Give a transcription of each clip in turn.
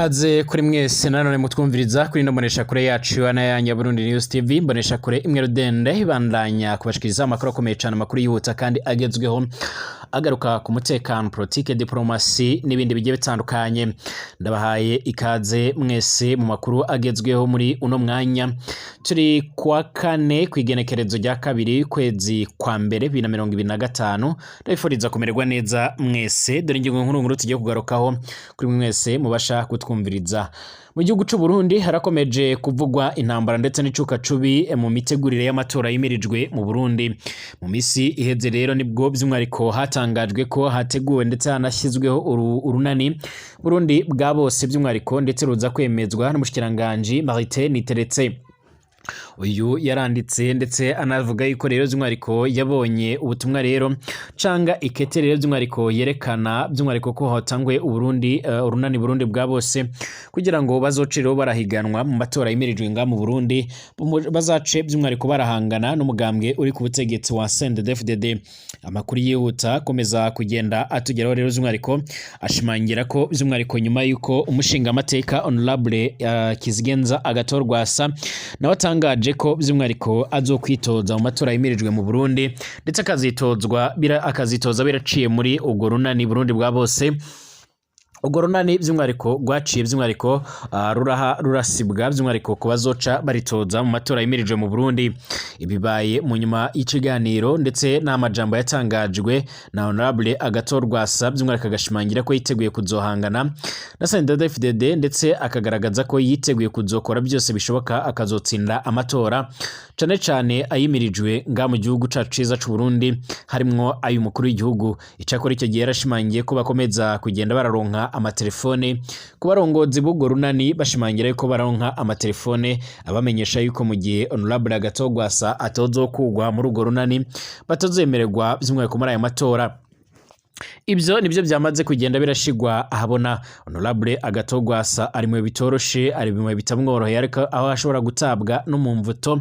Ikaze kuri mwese nanone mutwumviriza kuri ino mboneshakure yacu ya Burundi News TV, mboneshakure imwe rudende ibandanya kubashikiriza amakuru akomeye cyane, amakuru yihuta kandi agezweho, agaruka ku mutekano, politike, diplomasi n'ibindi bigiye bitandukanye. Ndabahaye ikaze mwese mu makuru agezweho muri uno mwanya. Turi kuwa kane, kw'igenekerezo rya 2 kwezi kwa mbere 2025. Ndabifuriza kumererwa neza mwese. Dore ingingo nkuru nkuru tugiye kugarukaho kuri mwese mubasha kutwumviriza. Mu gihugu c'u Burundi harakomeje kuvugwa intambara ndetse n'icuka cubi mu mitegurire y'amatora yimirijwe mu Burundi. Mu misi iheze rero nibwo by'umwihariko hatangajwe ko hateguwe ndetse hanashyizweho urunani Burundi bwa bose by'umwihariko, ndetse ruza kwemezwa n'umushikiranganji Martin Niteretse. Uyu yaranditse ndetse anavuga yuko rero by'umwihariko yabonye ubutumwa rero canga ikete rero by'umwihariko yerekana by'umwihariko ko hatangwe Uburundi urunani Burundi bwa bose, kugira ngo bazoce rero barahiganwa mu matora yimirijwe nga mu Burundi, bazace by'umwihariko barahangana n'umugambwe uri ku butegetsi wa CNDD-FDD. Amakuru yihuta akomeza kugenda atugeraho rero by'umwihariko ashimangira ko by'umwihariko nyuma y'uko umushingamateka Honorable Kizigenza Agathon Rwasa nawe atangaje ko by'umwihariko azokwitoza mu matora yimirijwe mu Burundi, ndetse akazitozwa akazitoza biraciye muri urwo runani Burundi bwa bose. Urwo runani by'umwihariko rwaciye by'umwihariko ruraha rurasibwa by'umwihariko ku bazoca baritoza mu matora yimirijwe mu Burundi. Ibibaye mu nyuma y'ikiganiro ndetse n'amajambo yatangajwe na Honorable Agathon Rwasa, by'umwihariko agashimangira ko yiteguye kuzohangana na CNDD-FDD, ndetse akagaragaza ko yiteguye kuzokora byose bishoboka akazotsinda amatora, cane cane ayimirijwe nga mu gihugu cacu ciza c'u Burundi, harimwo ay'umukuru w'igihugu. Icakora icyo gihe yarashimangiye ko bakomeza kugenda bararonka amatelefone ku barongozi b'urwo runani, bashimangira yuko baronka amatelefone abamenyesha yuko mu gihe Honorable Agathon Rwasa atozokugwa muri urwo runani, batazemererwa by'umwihariko muri ayo matora. Ibyo nibyo byamaze kugenda birashigwa ahabona. Honorable Agathon Rwasa ari mu bitoroshe, ari mu bitamworoheye, ariko aho ashobora gutabwa no mu mvuto,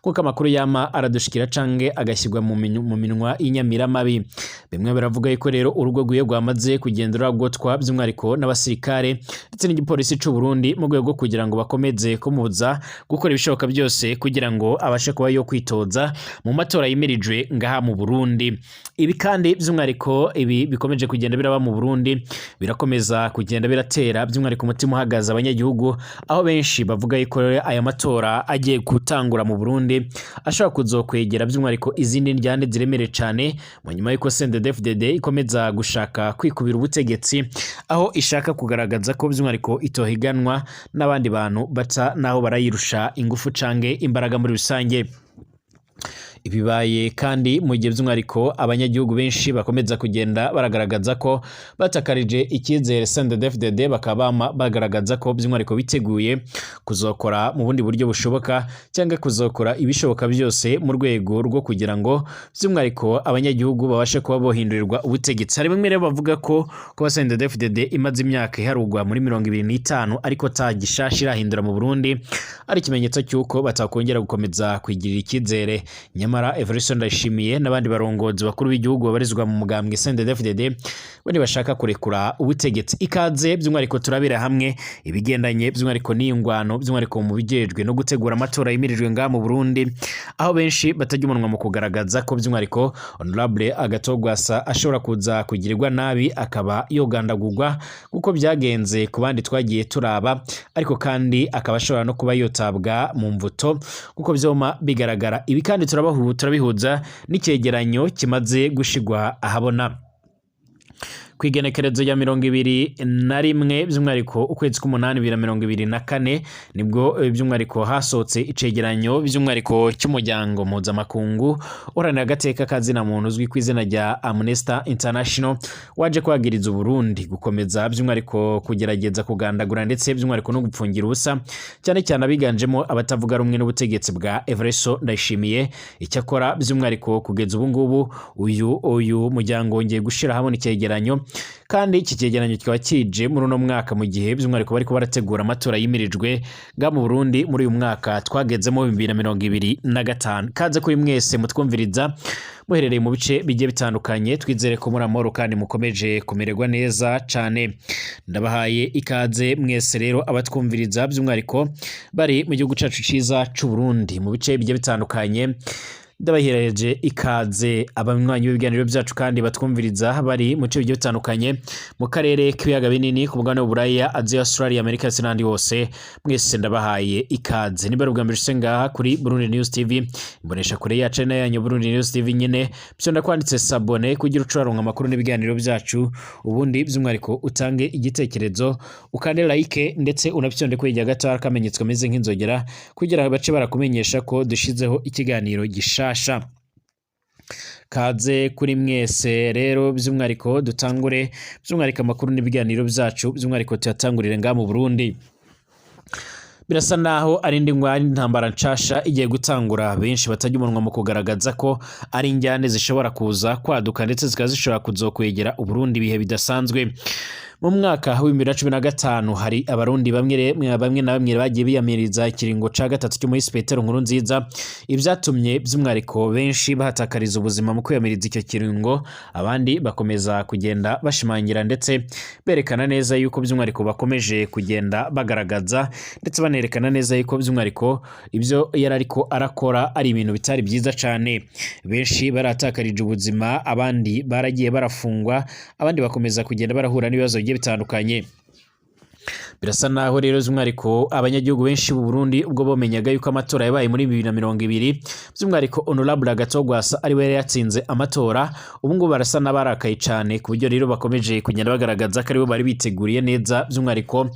kuko amakuru yama aradushikira canke agashyirwa mu minwa y'inyamiramabi. Bimwe biravuga yuko rero urugo rwiwe rwamaze kugenda ruragotwa by'umwihariko n'abasirikare ndetse n'igipolisi c'u Burundi, mu rwego rwo kugira ngo bakomeze kumubuza gukora ibishoboka byose kugira ngo abashe kuba yo kwitoza mu matora yimirijwe ngaha mu Burundi. Ibi kandi by'umwihariko, ibi bikomeje kugenda biraba mu Burundi, birakomeza kugenda biratera by'umwihariko umutima uhagaze abanyagihugu, aho benshi bavuga yuko rero aya matora agiye gutangura mu Burundi ashobora kuzokwegera by'umwihariko izindi ndyane ziremereye cane, mu nyuma y'uko CNDD-FDD ikomeza gushaka kwikubira ubutegetsi, aho ishaka kugaragaza ko by'umwihariko itohiganwa n'abandi bantu baca naho barayirusha ingufu canke imbaraga muri rusange. Ibibaye kandi mu gihe by'umwihariko abanyagihugu benshi bakomeza kugenda baragaragaza ko batakarije icyizere CNDD-FDD, bakaba bagaragaza ko by'umwihariko biteguye kuzokora mu bundi buryo bushoboka cyangwa kuzokora ibishoboka byose mu rwego rwo kugira ngo by'umwihariko abanyagihugu babashe kuba bohindurirwa ubutegetsi. Hari bamwe rero bavuga ko kuba CNDD-FDD imaze imyaka iharugwa muri 25 ariko ta gishasha irahindura mu Burundi ari ikimenyetso cy'uko batakongera gukomeza kwigirira icyizere. Nyamara Evariste Ndayishimiye n'abandi barongozi bakuru b'igihugu babarizwa mu mugambwe CNDD-FDD bo ntibashaka kurekura ubutegetsi. Ikaze by'umwihariko turabira hamwe ibigendanye by'umwihariko n'ingwano, by'umwihariko mu bijejwe no gutegura amatora yimirijwe ngaha mu Burundi, aho benshi batajya umunwa mu kugaragaza ko by'umwihariko Honorable Agathon Rwasa ashobora kuza kugirirwa nabi, akaba yogandagurwa kuko byagenze ku bandi twagiye turaba, ariko kandi akaba ashobora no kuba yotabwa mu mvuto kuko vyoma bigaragara. Ibi kandi turabihuza n'icyegeranyo kimaze gushigwa ahabona kw'igenekerezo rya 21 by'umwihariko ukwezi k'umunani 2024, nibwo by'umwihariko hasohotse icegeranyo by'umwihariko cy'umuryango mpuzamakungu uharanira agateka kazina muntu uzwi ku izina rya Amnesty International, waje kwagiriza Uburundi gukomeza by'umwihariko kugerageza kugandagura ndetse by'umwihariko no gupfungira ubusa cyane cyane abiganjemo abatavuga rumwe n'ubutegetsi bwa Evariste Ndayishimiye. Icyakora by'umwihariko kugeza ubu ngubu uyu muryango wongeye gushira hamwe icyegeranyo. Kandi iki cyegeranyo kikaba kije muri uno mwaka mu gihe by'umwihariko bariko barategura amatora yimirijwe nga mu Burundi muri uyu mwaka twagezemo 2025. Kaze kuri mwese mutwumviriza muherereye mu bice bigiye bitandukanye, twizere ko muri amahoro kandi mukomeje kumererwa neza cane. Ndabahaye ikaze mwese rero abatwumviriza, by'umwihariko bari mu gihugu cacu ciza c'u Burundi mu bice bigiye bitandukanye. Ndabahereje ikaze abanywanyi b'ibiganiro byacu kandi batwumviriza bari mu bice bigiye bitandukanye mu karere k'ibiyaga binini, ku mugabane w'Uburaya, Aziya, Australia, Amerika ndetse n'ahandi hose. Mwese ndabahaye ikaze. Niba ari ubwa mbere ushitse ngaha kuri Burundi News TV, imbonesha kure yacu na yanyu Burundi News TV nyene, vyonda kwanditse s'abonner kugira uce uraronka amakuru n'ibiganiro byacu. Ubundi by'umwihariko utange igitekerezo, ukande like, ndetse unafyonde ko hirya gato hari akamenyetso kameze nk'inzogera kugira bace barakumenyesha ko dushizeho ikiganiro gishasha. Kaze kuri mwese rero, by'umwihariko dutangure by'umwihariko amakuru n'ibiganiro byacu, by'umwihariko tuyatangurire ngaha mu Burundi. Birasa naho ari indi ngwani, intambara nshasha igiye gutangura. Benshi batajya umunwa mu kugaragaza ko ari injyane zishobora kuza kwaduka ndetse zikaba zishobora kuzokwegera Uburundi ibihe bidasanzwe. Mu mwaka wa 2015 hari Abarundi bamwe na bamwe bagiye biyamiriza ikiringo ca gatatu cy'umuhisi Petero Nkurunziza, ibyatumye by'umwihariko benshi bahatakariza ubuzima mu kwiyamiriza icyo kiringo, abandi bakomeza kugenda bashimangira ndetse berekana neza yuko by'umwihariko bakomeje kugenda bagaragaza ndetse banerekana neza yuko by'umwihariko ibyo yari ariko arakora ari ibintu bitari byiza cane. Benshi baratakarije ubuzima, abandi baragiye barafungwa, abandi bakomeza kugenda barahura n'ibibazo bigiye bitandukanye. Birasa naho rero by'umwihariko abanyagihugu benshi b'u Burundi, ubwo bomenyaga yuko amatora yabaye muri 2020, by'umwihariko Honorable Agathon Rwasa ari we yari yatsinze amatora, ubu ngubu barasa n'abarakaye cane, ku buryo rero bakomeje kugenda bagaragaza ko aribo bari biteguriye neza by'umwihariko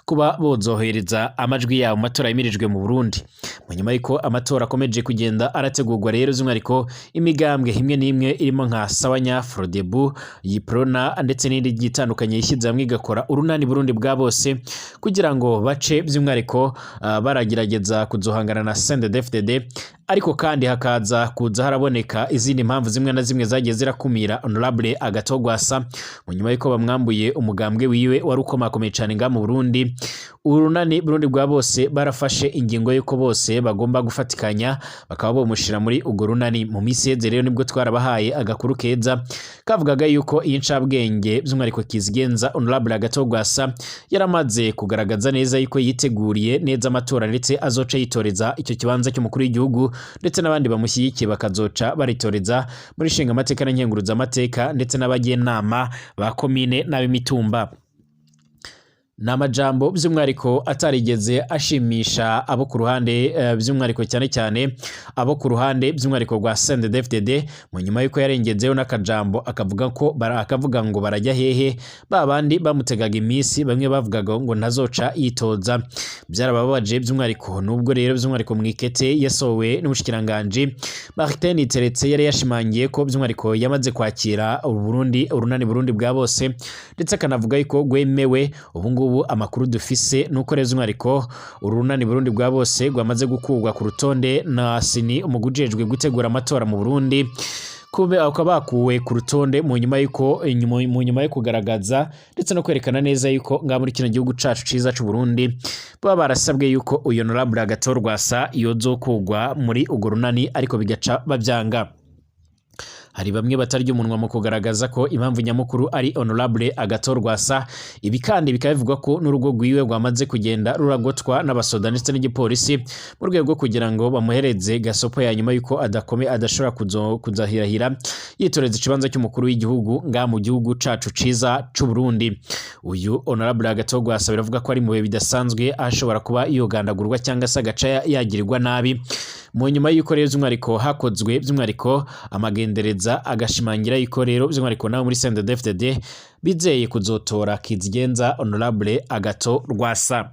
kuba bozohereza amajwi yabo mu matora yimirijwe mu Burundi. Mu nyuma y'uko amatora akomeje kugenda arategurwa rero, by'umwihariko imigambwe imwe n'imwe irimo nka Sawanya Frodebu, Yiprona ndetse n'indi igiye itandukanye yishyize hamwe igakora urunani Burundi bwa bose kugira ngo bace by'umwihariko baragerageza kuzohangana na CNDD-FDD, ariko kandi hakaza kuza haraboneka izindi mpamvu zimwe na zimwe zagiye zirakumira Honorable Agathon Rwasa. Mu nyuma y'uko bamwambuye umugambwe wiwe wari ukomakomeye cane ngaha mu Burundi, urunani Burundi bwa bose barafashe ingingo y'uko bose bagomba gufatikanya bakaba bomushira muri urwo runani. Mu minsi iheze rero nibwo twarabahaye agakuru keza kavugaga yuko iyi ncabwenge, by'umwihariko kizigenza Honorable Agathon Rwasa, yaramaze kugaragaza neza yuko yiteguriye neza amatora ndetse azoca yitoreza icyo kibanza cy'umukuru w'igihugu, ndetse n'abandi bamushyigikiye bakazoca baritoreza muri nshingamateka na nkenguruzamateka ndetse n'abajyanama ba komine n'ab'imitumba. Ni amajambo by'umwihariko atarigeze ashimisha abo ku ruhande, by'umwihariko cyane cyane abo ku ruhande by'umwihariko rwa CNDD-FDD, mu nyuma y'uko yarengezeho n'akajambo akavuga ko akavuga ngo barajya hehe ba bandi bamutegaga iminsi, bamwe bavugaga ngo ntazoca yitoza. Byarababaje by'umwihariko. Nubwo rero by'umwihariko mu ikete yasohowe n'umushikiranganji Martin Teretse yari yashimangiye ko by'umwihariko yamaze kwakira Burundi, urunani Burundi bwa bose, ndetse akanavuga yuko rwemewe, ubu ngubu amakuru dufise nuko rero by'umwihariko urunani Burundi bwa bose rwamaze gukurwa ku rutonde na CENI, umugwi ujejwe gutegura amatora mu Burundi, kube bakaba bakuwe ku rutonde mu nyuma yuko mu nyuma yo kugaragaza ndetse no kwerekana neza yuko ngaha muri kino gihugu cacu ciza c'u Burundi baba barasabwe yuko uyu Honorable Agathon Rwasa yozokugwa muri urwo runani, ariko bigaca bavyanga. Hari bamwe batarya umunwa mu kugaragaza ko impamvu nyamukuru ari Honorable Agathon Rwasa. Ibi kandi bikaba bivugwa ko n'urugo rwiwe rwamaze kugenda ruragotwa n'abasoda ndetse n'igipolisi mu rwego rwo kugira ngo bamuhereze gasopo ya nyuma yuko adakome adashobora kuzahirahira yitoreza ikibanza cy'umukuru w'igihugu ngaha mu gihugu cacu ciza c'u Burundi. Uyu Honorable Agathon Rwasa biravuga ko ari mu bihe bidasanzwe, aho ashobora kuba yogandagurwa cyangwa se agaca yagirirwa nabi, mu nyuma y'uko rero by'umwihariko hakozwe by'umwihariko amagendereza agashimangira yuko rero by'umwihariko nawe muri CNDD-FDD bizeye kuzotora kizigenza Honorable Agathon Rwasa.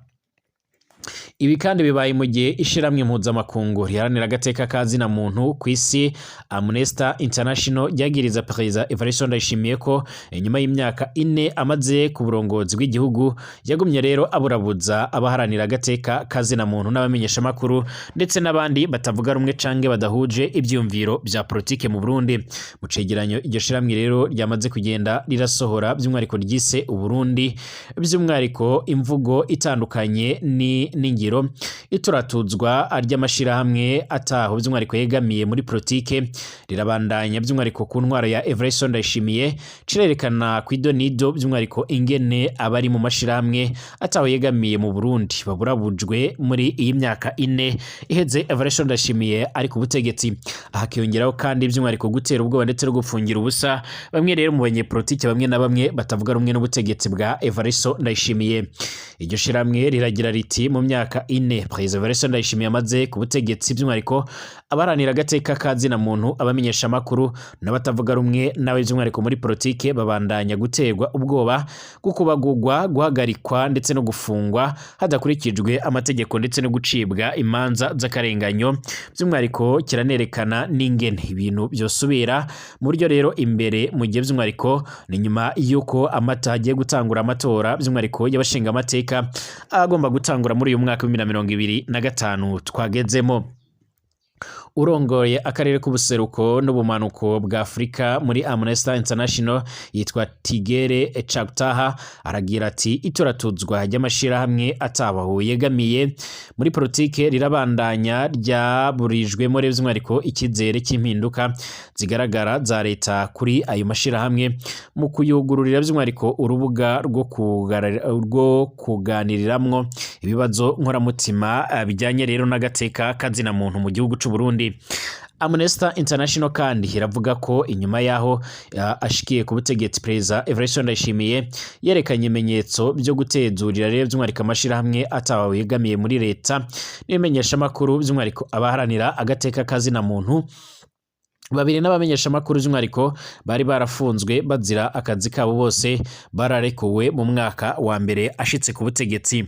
Ibi kandi bibaye mu gihe ishiramwe mpuzamakungu riharanira agateka ka zina muntu ku isi, Amnesty International, ryagiriza Perezida Evariste Ndayishimiye ko inyuma y'imyaka 4 amaze ku burongozi bw'igihugu yagumye rero aburabuza abaharanira agateka ka zina muntu n'abamenyeshamakuru ndetse n'abandi batavuga rumwe canke badahuje ivyumviro vya politike mu Burundi. Mu cegeranyo iryo shiramwe rero ryamaze kugenda rirasohora, by'umwihariko ryise Uburundi, by'umwihariko imvugo itandukanye ni n'ingiro, ituratuzwa ry'amashirahamwe ataho by'umwihariko yegamiye muri politike rirabandanya, by'umwihariko ku ntwaro ya Evariste Ndayishimiye, cirerekana kw'idonido by'umwihariko ingene abari mu mashirahamwe ataho yegamiye mu Burundi baburabujwe muri iyi myaka 4 iheze Evariste Ndayishimiye ari ku butegetsi. Hakiyongeraho kandi by'umwihariko gutera ubwoba ndetse no gupfungira ubusa bamwe rero mu banyepolitike bamwe na bamwe batavuga rumwe n'ubutegetsi bwa Evariste Ndayishimiye. Iryo shiramwe riragira riti: mu myaka 4 Perezida Evariste Ndayishimiye amaze ku butegetsi, by'umwihariko abaharanira agateka ka zina muntu, abamenyesha amakuru n'abatavuga rumwe nawe by'umwihariko muri politike babandanya guterwa ubwoba, gukubagurwa, guhagarikwa ndetse no gufungwa hadakurikijwe amategeko ndetse no gucibwa imanza z'akarenganyo. By'umwihariko kiranerekana n'ingene ibintu byosubira mu buryo rero imbere mu gihe by'umwihariko ni nyuma y'uko amata hagiye gutangura amatora by'umwihariko y'abashinga amateka agomba gutangura muri uyu mwaka wa 2025 twagezemo. Urongoye akarere k'ubuseruko n'ubumanuko bwa Afurika muri Amnesty International yitwa Tigere Chagutah aragira ati: ituratuzwa ry'amashirahamwe atabaho yegamiye muri politike rirabandanya ryaburijwemo rero by'umwihariko icyizere cy'impinduka zigaragara za leta kuri ayo mashirahamwe mu kuyugururira by'umwihariko urubuga rwo kuganiriramwo ibibazo nkoramutima bijyanye rero n'agateka kazina muntu mu gihugu c'u Burundi. Amnesty International kandi iravuga ko inyuma yaho ashikiye ku butegetsi, Perezida Evariste Ndayishimiye yerekanye ibimenyetso byo gutezurira rero by'umwihariko amashirahamwe atabawe yegamiye muri leta n'ibimenyeshamakuru, by'umwihariko abaharanira agateka kazina muntu babiri n'abamenyeshamakuru by'umwihariko bari barafunzwe bazira akazi kabo bose bararekuwe mu mwaka wa mbere ashitse ku butegetsi.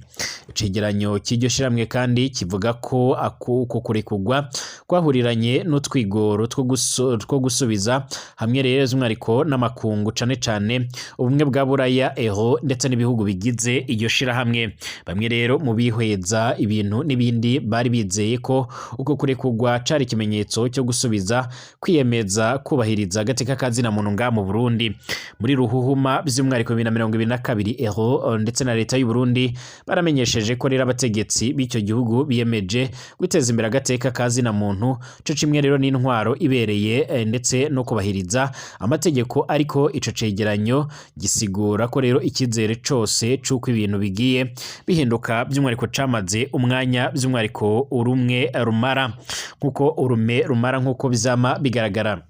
Icegeranyo cy'iryo shiramwe kandi kivuga ko uko kurekurwa kwahuriranye n'utwigoro two gusubiza hamwe rero by'umwihariko n'amakungu, cane cane Ubumwe bwa Buraya, eho ndetse n'ibihugu bigize iryo shirahamwe. Bamwe rero mu bihweza ibintu n'ibindi bari bizeye ko uko kurekurwa cari ikimenyetso cyo gusubiza kwiyemeza kubahiriza agateka kazina muntu nga mu Burundi. Muri ruhuhuma by'umwihariko 2022, eho ndetse na leta y'u Burundi baramenyesheje ko rero abategetsi b'icyo gihugu biyemeje guteza imbere agateka kazina muntu co kimwe rero n'intwaro ibereye ndetse no kubahiriza amategeko. Ariko ico cegeranyo gisigura ko rero icyizere cose c'uko ibintu bigiye bihinduka by'umwihariko camaze umwanya by'umwihariko urumwe rumara nkuko urume rumara nkuko bizama bigaragara.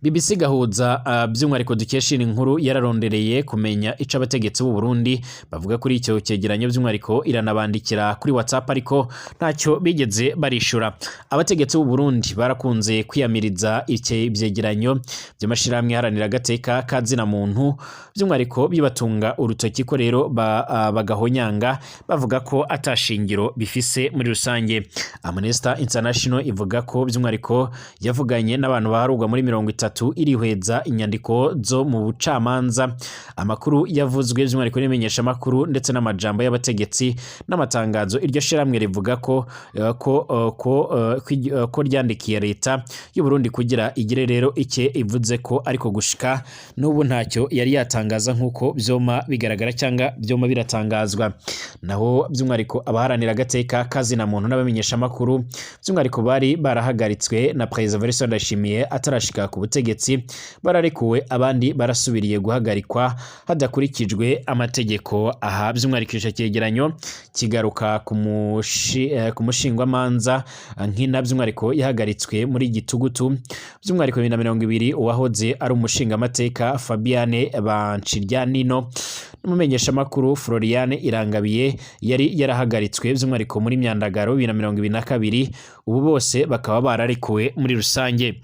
BBC Gahuza by'umwihariko dukesha iyi nkuru yararondereye kumenya ico abategetsi b'u Burundi bavuga kuri icyo cyegeranyo, by'umwihariko iranabandikira kuri WhatsApp, ariko ntacyo bigeze barishura. Abategetsi b'u Burundi barakunze kwiyamiriza icyo vyegeranyo by'amashirahamwe iharanira agateka ka zina muntu, by'umwihariko bibatunga urutoki ko rero bagahonyanga bavuga ko atashingiro bifise muri rusange. Amnesty International ivuga ko by'umwihariko yavuganye n'abantu baharurwa muri 30, irihweza inyandiko zo mu bucamanza, amakuru yavuzwe by'umwihariko n'imenyeshamakuru ndetse n'amajambo y'abategetsi n'amatangazo. Iryo shirahamwe rivuga ko ryandikiye leta y'u Burundi kugira igire rero icye ivuze ko, ariko gushika n'ubu ntacyo yari yatangaza nk'uko vyoma bigaragara cyangwa vyoma biratangazwa. Naho by'umwihariko abaharanira agateka kazina muntu n'abamenyeshamakuru by'umwihariko bari barahagaritswe na Perezida Evariste Ndayishimiye atarashika ku butegetsi bararekuwe, abandi barasubiriye guhagarikwa hadakurikijwe amategeko. Aha by'umwihariko ico cyegeranyo kigaruka ku mushingwamanza Nkina by'umwihariko yahagaritswe muri gitugutu by'umwihariko 2020, uwahoze ari umushingamateka Fabiane Banshiryanino n'umumenyeshamakuru Floriane Irangabiye yari yarahagaritswe by'umwihariko muri Myandagaro 2022, ubu bose bakaba bararekuwe muri rusange.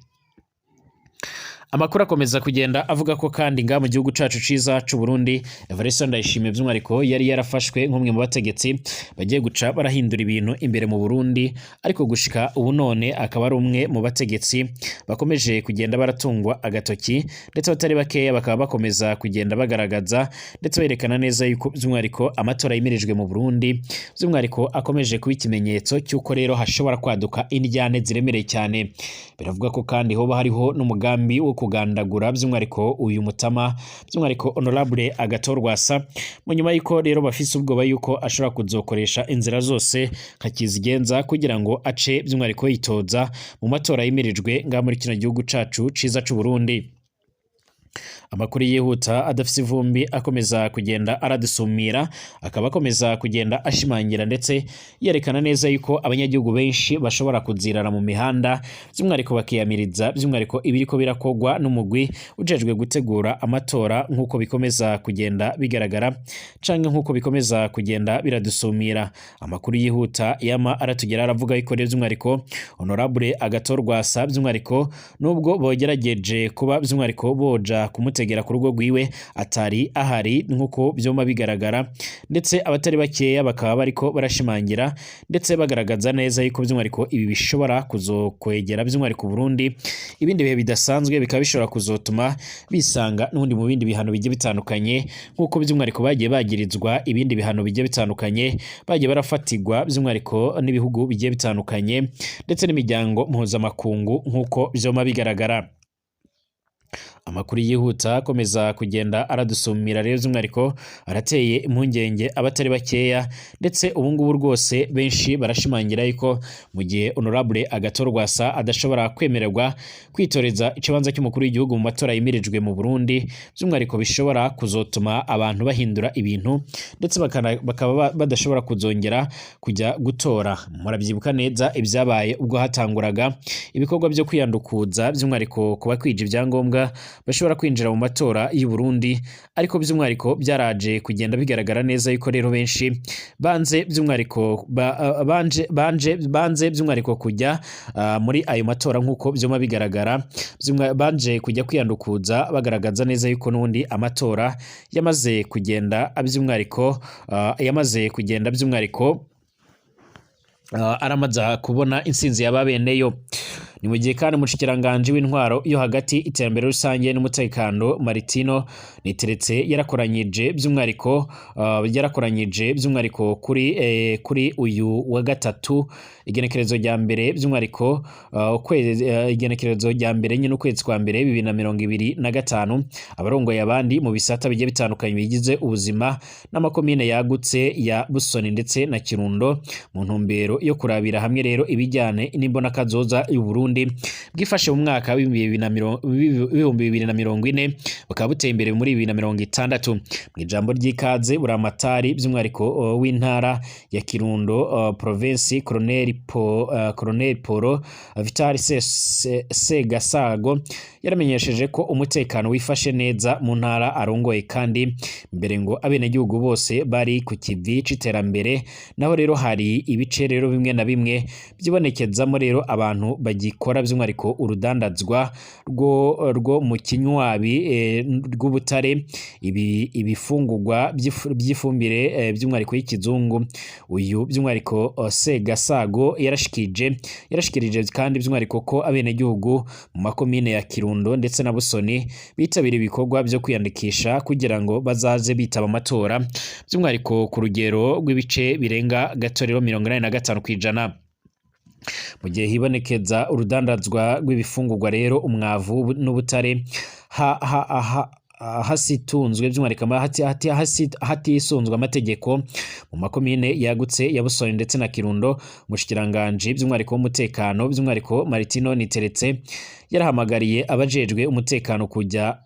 Amakuru akomeza kugenda avuga ko kandi nga mu gihugu cacu ciza c'u Burundi, Evariste Ndayishimiye by'umwihariko yari yarafashwe nk'umwe mu bategetsi bagiye guca barahindura ibintu imbere mu Burundi, ariko gushika ubu none akaba ari umwe mu bategetsi bakomeje kugenda baratungwa agatoki, ndetse batari bakeya bakaba bakomeza kugenda bagaragaza ndetse berekana neza yuko by'umwihariko amatora yimirijwe mu Burundi by'umwihariko akomeje kuba ikimenyetso cy'uko rero hashobora kwaduka indyane ziremereye cyane. Biravuga ko kandi hoba hariho n'umugambi wo kugandagura by'umwihariko uyu mutama, by'umwihariko Honorable Agathon Rwasa, mu nyuma y'uko rero bafise ubwoba yuko ashobora kuzokoresha inzira zose nka kizigenza kugira ngo ace by'umwihariko yitoza mu matora yimirijwe ngaha muri kino gihugu cacu ciza c'u Burundi. Amakuru yihuta adafise ivumbi akomeza kugenda aradusumira, akaba akomeza kugenda ashimangira ndetse yerekana neza yuko abanyagihugu benshi bashobora kuzirara mu mihanda, by'umwihariko bakiyamiriza by'umwihariko ibiriko birakogwa n'umugwi ujejwe gutegura amatora, nk'uko bikomeza kugenda bigaragara canke nk'uko bikomeza kugenda biradusumira. Amakuru yihuta yama aratugera aravuga yuko rero by'umwihariko Honorable Agathon Rwasa, by'umwihariko nubwo bogerageje kuba by'umwihariko boja kumutegera ku rugo rwiwe, atari ahari nk'uko byoma bigaragara, ndetse abatari bakeya bakaba bariko barashimangira ndetse bagaragaza neza yuko by'umwihariko ibi bishobora kuzokwegera by'umwihariko Burundi ibindi bihe bidasanzwe, bikaba bishobora kuzotuma bisanga n'ubundi mu bindi bihano bigiye bitandukanye, nk'uko by'umwihariko bagiye bagirizwa ibindi bihano bigiye bitandukanye, bagiye barafatirwa by'umwihariko n'ibihugu bigiye bitandukanye ndetse n'imiryango mpuzamakungu, nk'uko vyoma bigaragara. Amakuru yihuta akomeza kugenda aradusumira rero by'umwihariko arateye impungenge abatari bakeya, ndetse ubu ngubu rwose benshi barashimangira yuko mu gihe Honorable Agathon Rwasa adashobora kwemererwa kwitoreza ikibanza cy'umukuru w'igihugu mu matora yimirijwe mu Burundi, by'umwihariko bishobora kuzotuma abantu bahindura ibintu ndetse bakaba badashobora kuzongera kujya gutora. Murabyibuka neza ibyabaye ubwo hatanguraga ibikorwa byo kwiyandukuza, by'umwihariko ku bakwije ibyangombwa bashobora kwinjira mu matora y'u Burundi, ariko by'umwihariko byaraje kugenda bigaragara neza yuko rero benshi banze by'umwihariko banje banze by'umwihariko kujya muri ayo matora, nk'uko byuma bigaragara, banje kujya kwiyandukuza, bagaragaza neza yuko n'ubundi amatora yamaze kugenda by'umwihariko yamaze kugenda by'umwihariko aramaze kubona intsinzi ya babeneyo. Ni mu gihe kandi umushikiranganji w'intwaro yo hagati, iterambere rusange n'umutekano, Martino Niteretse, yarakoranyije by'umwihariko kuri uyu wa gatatu, igenekerezo rya mbere by'umwihariko ukwezi igenekerezo rya mbere nyine ukwezi kwa mbere 2025, abarongoye abandi mu bisata bigiye bitandukanye bigize ubuzima n'amakomine yagutse ya Busoni ndetse na Kirundo, mu ntumbero yo kurabira hamwe rero ibijyane n'imbonakazoza y'u Burundi bwifashe mu mwaka w'2040, bukaba buteye imbere muri 2060. Mu ijambo ry'ikaze, Buramatari by'umwihariko w'intara ya Kirundo province, Colonel Polo Vital Segasago, yaramenyesheje ko umutekano wifashe neza mu ntara arongoye, kandi mbere ngo abenegihugu bose bari ku kivi c'iterambere. Naho rero hari ibice rero bimwe na bimwe byibonekezamo rero abantu bagikora by'umwihariko urudandazwa rwo mu kinywabi rw'ubutare, ibifungurwa by'ifumbire by'umwihariko y'ikizungu. Uyu by'umwihariko Segasago yarashikirije kandi by'umwihariko ko abenegihugu mu makomine ya Kirundo ndetse na Busoni bitabira ibikorwa byo kwiyandikisha kugira ngo bazaze bitaba amatora, by'umwihariko ku rugero rw'ibice birenga gato rero 85%. Mu gihe hibonekeza urudandazwa rw'ibifungurwa rero, umwavu n'ubutare ha, ha, ha, hasitunzwe by'umwihariko hatisunzwe amategeko mu makomine yagutse ya Busoni ndetse na Kirundo, umushikiranganji by'umwihariko w'umutekano, by'umwihariko Martino Niteretse, yarahamagariye abajejwe umutekano kujya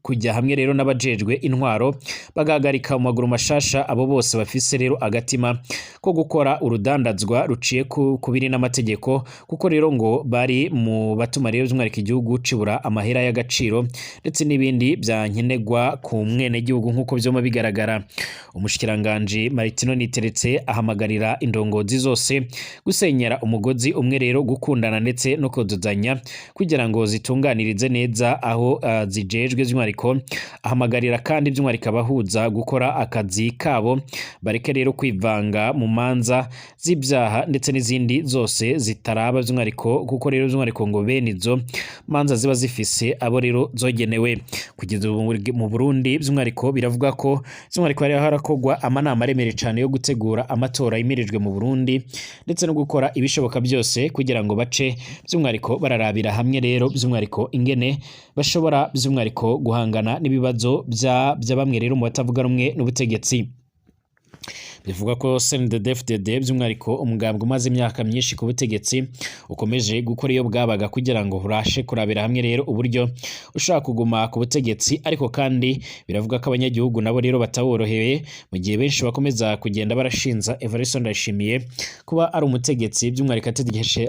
Kujya hamwe rero n'abajejwe intwaro bagahagarika mu maguru mashasha abo bose bafise rero agatima ko gukora urudandazwa ruciye ku biri n'amategeko, kuko rero ngo bari mu batuma rero by'umwihariko igihugu cibura amahera y'agaciro ndetse n'ibindi byankenerwa ku mwenegihugu nk'uko vyoma bigaragara. Umushikiranganji Martino Niteretse ahamagarira indongozi zose gusenyera umugozi umwe rero, gukundana ndetse no kuzuzanya kugira ngo zitunganirize neza aho zijejwe. By'umwihariko ahamagarira kandi by'umwihariko abahuza gukora akazi kabo, bareke rero kwivanga mu manza z'ibyaha ndetse n'izindi zose zitaraba by'umwihariko, kuko rero by'umwihariko ngo bene izo manza ziba zifise abo rero zogenewe. Kugeza ubu mu Burundi, by'umwihariko biravuga ko by'umwihariko hari harakorwa amanama aremereye cyane yo gutegura amatora yimirijwe mu Burundi, ndetse no gukora ibishoboka byose kugira ngo bace by'umwihariko bararabira hamwe rero by'umwihariko ingene bashobora by'umwihariko guhangana n'ibibazo bya bamwe rero mu batavuga rumwe n'ubutegetsi. Bivuga ko CNDD-FDD, by'umwihariko umugambwe umaze imyaka myinshi ku butegetsi, ukomeje gukora iyo bwabaga kugira ngo urashe kurabira hamwe rero uburyo ushobora kuguma ku butegetsi. Ariko kandi biravuga ko abanyagihugu nabo rero bataboroheye, mu gihe benshi bakomeza kugenda barashinza Evariste Ndayishimiye kuba ari umutegetsi by'umwihariko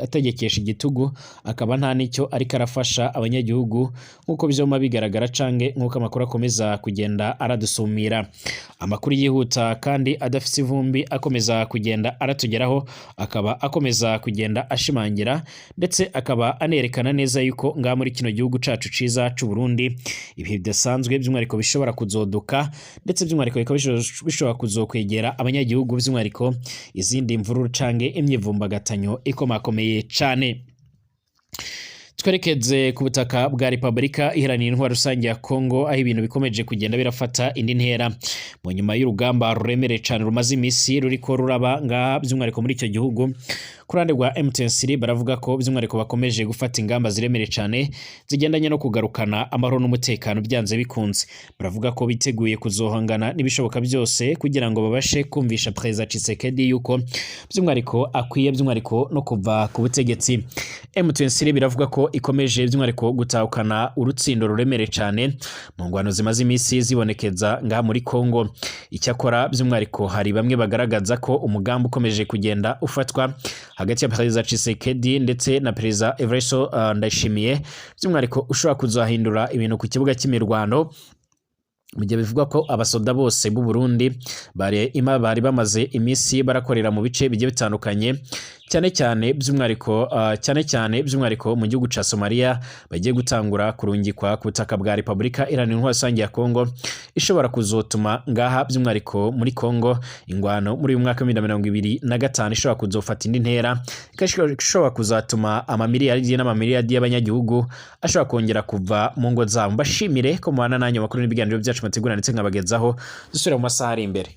ategekesha igitugu, akaba nta n'icyo ariko arafasha abanyagihugu nk'uko vyoma bigaragara canke nk'uko amakuru akomeza kugenda aradusumira. Amakuru yihuta kandi adafise ivumbi akomeza kugenda aratugeraho akaba akomeza kugenda ashimangira ndetse akaba anerekana neza yuko ngaha muri kino gihugu cacu ciza c'u Burundi ibihe bidasanzwe by'umwihariko bishobora kuzoduka, ndetse by'umwihariko bikaba bishobora kuzokwegera abanyagihugu by'umwihariko izindi mvururu canke imyivumbagatanyo ikomakomeye cane. Twerekeze ku butaka bwa Repubulika Iharanira Intwaro Rusange ya Kongo, aho ibintu bikomeje kugenda birafata indi ntera mu nyuma y'urugamba ruremereye cyane rumaze iminsi ruriko ruraba ngaha by'umwihariko muri icyo gihugu. Ku ruhande rwa M23 baravuga ko by'umwihariko bakomeje gufata ingamba ziremereye cyane zigendanye no kugarukana amahoro n'umutekano byanze bikunze. Baravuga ko biteguye kuzohangana n'ibishoboka byose kugira ngo babashe kumvisha Perezida Tshisekedi yuko by'umwihariko akwiye by'umwihariko no kuva ku butegetsi. M23 biravuga ko ikomeje by'umwihariko gutahukana urutsindo ruremereye cyane mu ngwano zimaze iminsi zibonekeza ngaha muri Kongo. Icyakora by'umwihariko hari bamwe bagaragaza ko umugambi ukomeje kugenda ufatwa hagati ya Perezida Tshisekedi ndetse na Perezida Evariste Ndayishimiye by'umwihariko ushobora kuzahindura ibintu ku kibuga cy'imirwano, mu gihe bivugwa ko abasoda bose b'u Burundi bari bamaze iminsi barakorera mu bice bigiye bitandukanye, cyane cyane by'umwihariko mu gihugu ca Somalia, bagiye gutangura kurungikwa ku butaka bwa Repubulika Iharanira Intwaro Rusange ya Kongo, ishobora kuzotuma ngaha by'umwihariko muri Kongo ingwano muri uyu mwaka wa 2025 ishobora kuzofata indi ntera, ishobora kuzatuma amamiliyaridi n'amamiliyaridi y'abanyagihugu ashobora kongera kuva mu ngo zabo. Mbashimire ko mubana nanjye amakuru n'ibiganiro byacu mutegura ndetse nkabagezaho. Dusubire mu masaha ari imbere.